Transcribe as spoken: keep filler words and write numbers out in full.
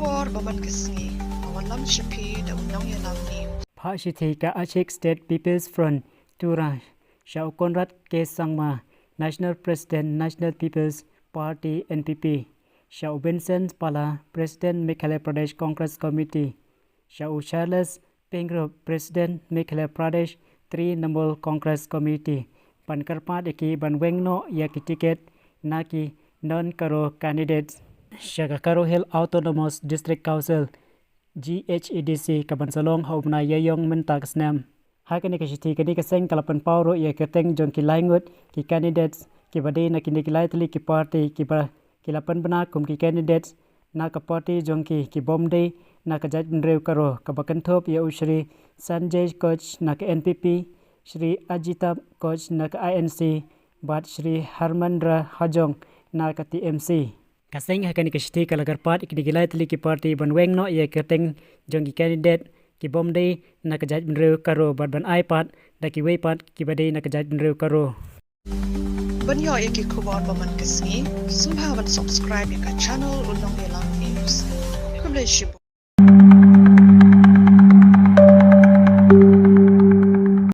Por ba man ka sngi, ka wallam sha phi da u nongïalam ni. Phah shithi ka Achik State People's Front, Tura, sha u Conrad K Sangma, National President, National People's Party, N P P, sha u Vincent Pala, President, Meghalaya Pradesh Congress Committee, sha u Charles Pyngrope, President, Meghalaya Pradesh Trinamool Congress Committee, ban kyrpad ïa ki ban weng noh ïa ki ticket na ki non Garo candidates sha ka Garo Hills Autonomous District Council, G H A D C, ka ban sa long ha u bnai Ïaïong mynta ka snem. Ha kane ka shithi, kane ka seng ka la pynpaw ruh ïa ka kyrteng jong ki lai ngut ki candidates kiba dei na kine ki lai tylli ki party kiba ki la pynbna kum ki candidates na ka party jong ki, ki bym dei na ka jaitbynriew Garo, kaba kynthup ïa u Shri Sanjay Koch na ka N P P, Shri Ajitab Koch na ka I N C, bad Shri Harmendra Hajong na ka T M C. Ka seng ha kane ka shithi ka la kyrpad ïa kine ki lai tylli ki party ban weng noh ïa ka kyrteng jong ki candidate ki bym dei na ka jaitbynriew Garo bad ban ai pat da kiwei pat kiba dei na ka jaitbynriew Garo. Ban ïoh ïa ki khubor ba man ka sngi, sngewbha ban subscribe ïa ka channel U Nongïalam News. Khublei shibun.